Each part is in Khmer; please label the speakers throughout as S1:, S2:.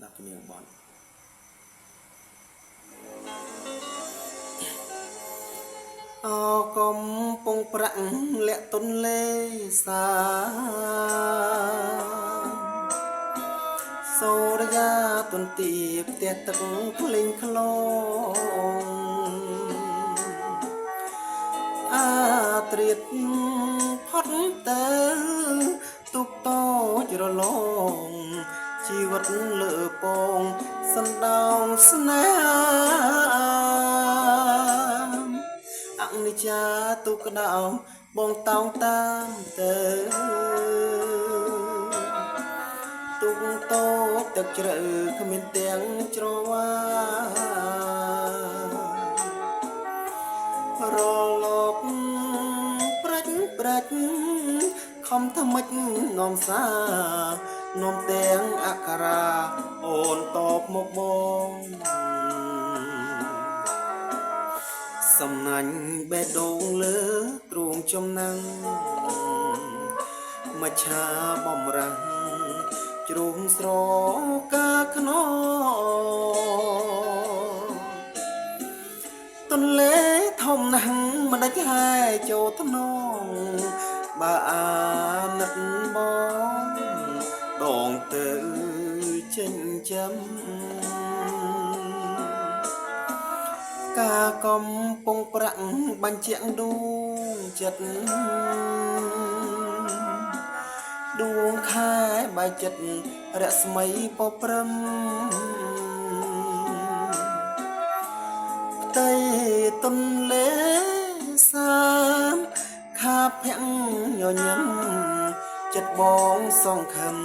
S1: ស្ដាប់ជំនៀងបនអកំពងប្រាក់លាក់ទុនលេសាសូរិយាទុនទីផ្ទះទឹកក្លេងក្លងអាត្រៀតផុតទៅទុកតូចរលងជីវិតលើពងសណ្ដោងស្នេហាអនិច្ចាទុក្ខដោបងតោងតាមទៅទុកតូចទឹកជ្រៅគ្មានទាំងច្រវារលកប្រាច់ប្រាច់ខំថ្មិចនាំសានាំទាំងអក្ខរាអូនតបមកបងសំណាញ់បេះដូងលើទ្រូងចំណាំងមច្ឆាបំរាំងជ្រុងស្រកាខ្នងទន្លេធំណាស់មិនដាច់ហែចូលថ្នងបើអាណិតបងដងទៅចិញ្ចឹមការកំពុងប្រាក់បញ្ជាក់ដួងចិត្តដួងខែបាយចិត្តរស្មីពព្រឹមផ្ទៃទន្លេសាមខាភំញញឹមចិត្តបងសងខំ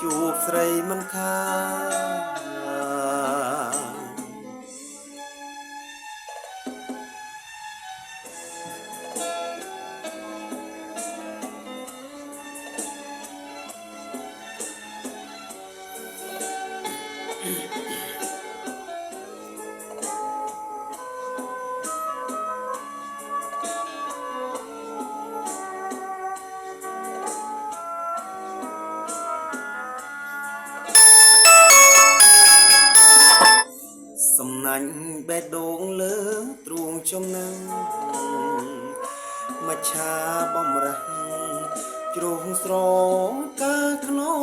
S1: ជួបស្រីមិនខាន សំណាញ់បេះដូងលើទ្រូងចំណាំងមច្ឆាបំរាស់ជ្រុងស្រកាខ្នង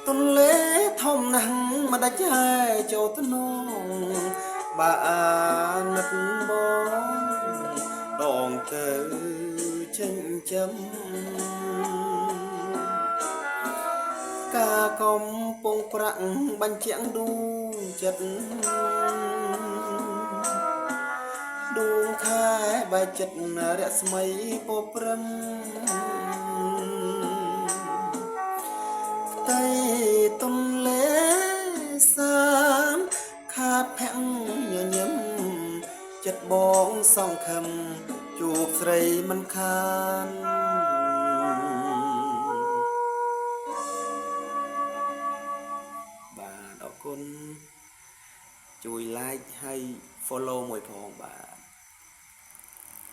S1: ទន្លេធំណាស់មិនដាច់ហែចូលថ្នងបើអាណិតបងដងទៅចិញ្ចឹមការកំពុងប្រាក់បញ្ជាក់ដួងចិត្តដួងខែបែកចិត្តរស្មីពព្រឹមផ្ទៃទន្លេសាមខាភំញញឹមចិត្តបងសងខំជួបស្រីមិនខានបាទអរគុណជួយ like ហើយ follow មួយផងបាទ។